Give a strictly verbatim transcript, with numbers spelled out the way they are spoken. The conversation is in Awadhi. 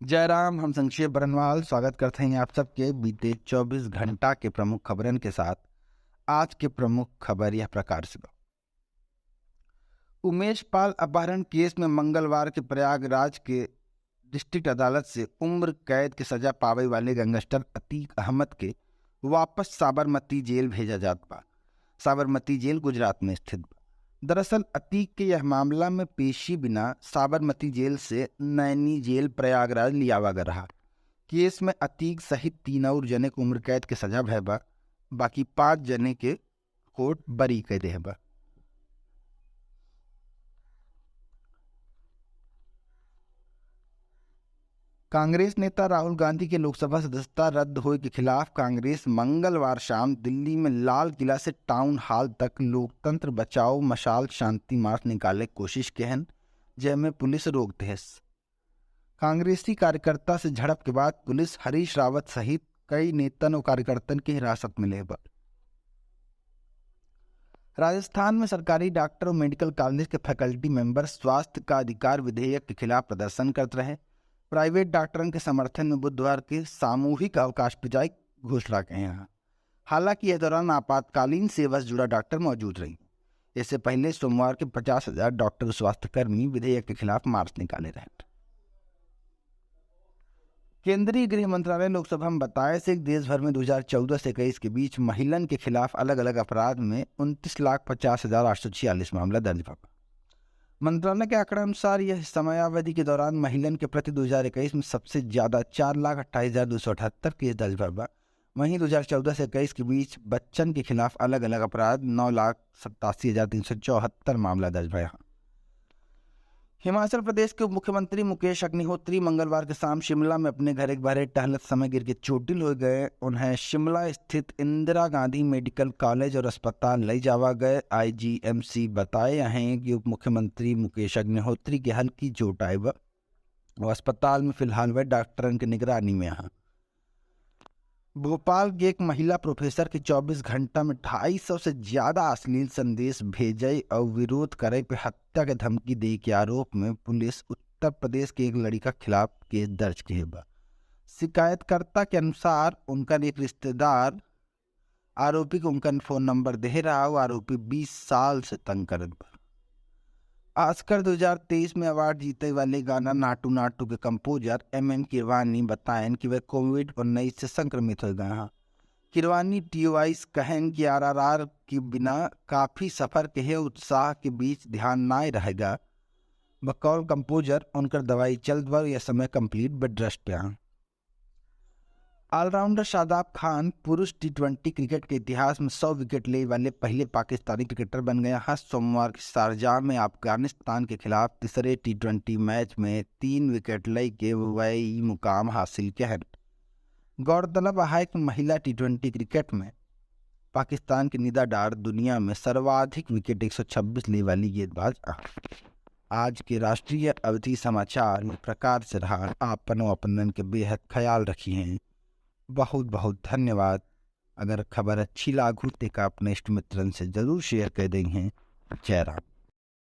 जय राम, हम संक्षेप बरनवाल स्वागत करते हैं आप सबके बीते चउबीस घंटा के प्रमुख खबरन के साथ। आज के प्रमुख खबर यह प्रकार से बा। उमेश पाल अपहरण केस में मंगलवार के प्रयागराज के डिस्ट्रिक्ट अदालत से उम्र कैद के सजा पावे वाले गैंगस्टर अतीक अहमद के वापस साबरमती जेल भेजा जात बा। साबरमती जेल गुजरात में स्थित बा। दरअसल अतीक के यह मामला में पेशी बिना साबरमती जेल से नैनी जेल प्रयागराज लियावा गए रहा। केस में अतीक सहित तीन और जने के उम्र कैद के सजा भय बा, बाकी पाँच जने के कोर्ट बरी कर देहे बा। कांग्रेस नेता राहुल गांधी के लोकसभा सदस्यता रद्द होए के खिलाफ कांग्रेस मंगलवार शाम दिल्ली में लाल किला से टाउन हॉल तक लोकतंत्र बचाओ मशाल शांति मार्च निकाले के कोशिश के हन, जेमे पुलिस रोक देहस। कांग्रेसी कार्यकर्ता से झड़प के बाद पुलिस हरीश रावत सहित कई नेतन और कार्यकर्तन के हिरासत में ले बा। राजस्थान में सरकारी डॉक्टर और मेडिकल कॉलेज के फैकल्टी मेंबर स्वास्थ्य का अधिकार विधेयक के खिलाफ प्रदर्शन करत रहे। प्राइवेट डॉक्टरन के समर्थन में बुधवार के सामूहिक अवकाश पिजाई घोषणा के हैं। हालांकि यह दौरान आपातकालीन सेवा से जुड़ा डॉक्टर मौजूद रही। इससे पहले सोमवार के पचास हजार डॉक्टर और स्वास्थ्यकर्मी विधेयक के खिलाफ मार्च निकाले रहे। केंद्रीय गृह मंत्रालय लोकसभा में बताए से देश भर में दो हज़ार चौदह से इक्कीस के बीच महिलन के खिलाफ अलग-अलग अपराध में उनतीस लाख पचास हजार आठ सौ छियालीस मामला दर्ज भा बा। मंत्रालय के आंकड़ा अनुसार यह समयावधि के दौरान महिलन के प्रति दो हज़ार इक्कीस में सबसे ज्यादा चार लाख अट्ठाईस हजार दो सौ अठहत्तर केस दर्ज भा बा। वहीं दो हज़ार चौदह से इक्कीस के बीच बच्चन के खिलाफ अलग-अलग अपराध नौ लाख सत्तासी हजार तीन सौ चौहत्तर मामला दर्ज भया। हिमाचल प्रदेश के उप मुख्यमंत्री मुकेश अग्निहोत्री मंगलवार के शाम शिमला में अपने घरे के बाहरे टहलत समय गिर के चोटिल हो गए। उन्हें शिमला स्थित इंदिरा गांधी मेडिकल कॉलेज और अस्पताल ले जावा गए। आईजीएमसी बताए हैं कि उप मुख्यमंत्री मुकेश अग्निहोत्री के हल्की चोट आए बा। वो अस्पताल में फिलहाल वह डॉक्टरन के निगरानी में हैं। भोपाल के एक महिला प्रोफेसर के चउबीस घंटा में ढाई सौ से ज्यादा अश्लील संदेश भेजे और विरोध करे पे हत्या के धमकी दे के आरोप में पुलिस उत्तर प्रदेश के एक लड़िका खिलाफ केस दर्ज किहे बा। शिकायतकर्ता के अनुसार उनकर एक रिश्तेदार आरोपी के उनकर फोन नंबर देहे रहा और आरोपी बीस साल से तंग करत बा। ऑस्कर दो हज़ार तेईस में अवार्ड जीते वाले गाना नाटू नाटू के कंपोजर एम एम किरवानी बताएन कि वह कोविड उन्नीस से संक्रमित हो गए हैं। किरवानी टीओआई से कहन कि आरआरआर के बिना काफी सफर के है उत्साह के बीच ध्यान नाय रहेगा। बकौल कंपोजर उनकर दवाई चलत बा, यह समय कंप्लीट बेड रेस्ट पे हैं। ऑलराउंडर शादाब खान पुरुष टी ट्वेंटी क्रिकेट के इतिहास में सौ विकेट ले वाले पहले पाकिस्तानी क्रिकेटर बन गया है। सोमवार के शारजाह में अफगानिस्तान के खिलाफ तीसरे टी ट्वेंटी मैच में तीन विकेट ले के वह ई मुकाम हासिल के हैं। गौरतलब है कि महिला टी ट्वेंटी क्रिकेट में पाकिस्तान के निदा डार दुनिया में सर्वाधिक विकेट एक सौ छब्बीस ले वाली गेंदबाज आ। आज के राष्ट्रीय अवधी समाचार में प्रकार से रहा। आपन और अपनन के बेहद ख्याल रखी हैं। बहुत बहुत धन्यवाद। अगर खबर अच्छी लागू तो का अपने इष्ट मित्रन से जरूर शेयर कर दें हैं। जय राम।